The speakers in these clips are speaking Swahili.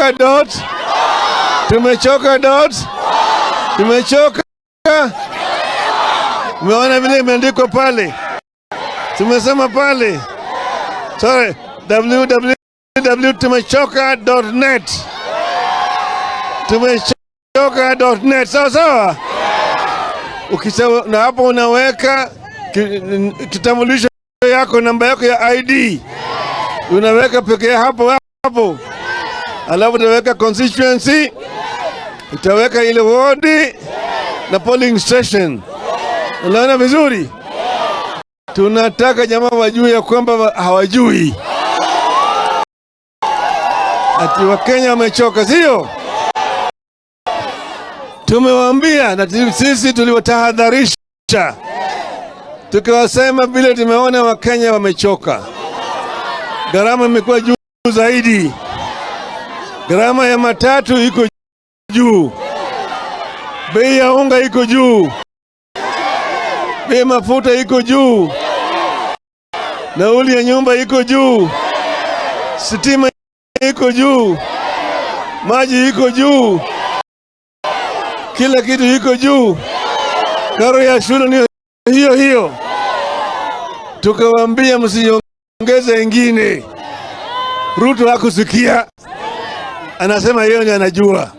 Tumechoka dot, tumechoka dot, tumechoka. Umeona vile imeandikwa pale, tumesema pale, sorry, www.tumechoka.net, tumechoka.net, sawa sawa. Ukisha na hapo unaweka kitambulisho yako, namba yako ya ID unaweka pekee hapo hapo, alafu utaweka constituency, utaweka ile ward na polling station. Unaona vizuri? Tunataka jamaa wajue ya kwamba hawajui ati Wakenya wamechoka, sio? Tumewaambia na sisi tuliwatahadharisha, tukiwasema vile tumeona Wakenya wamechoka, gharama imekuwa juu zaidi, gharama ya matatu iko juu, bei ya unga iko juu, bei ya mafuta iko juu, nauli ya nyumba iko juu, stima iko juu, maji iko juu, kila kitu iko juu, karo ya shule ni hiyo hiyo. Tukawaambia msiongeze ingine. Ruto hakusikia, anasema yeye ndiye anajua.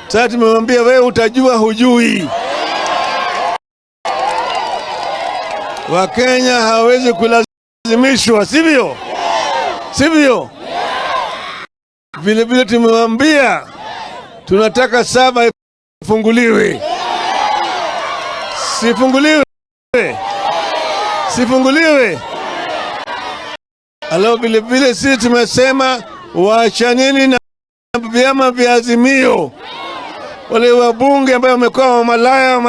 Sasa tumemwambia wewe utajua, hujui. Wakenya hawezi kulazimishwa, sivyo? Sivyo? Vile vile tumewambia tunataka server ifunguliwe, sifunguliwe, sifunguliwe. Alafu vile vile sisi tumesema waachaneni na vyama vya Azimio, wale wabunge ambao wamekuwa wamalaya.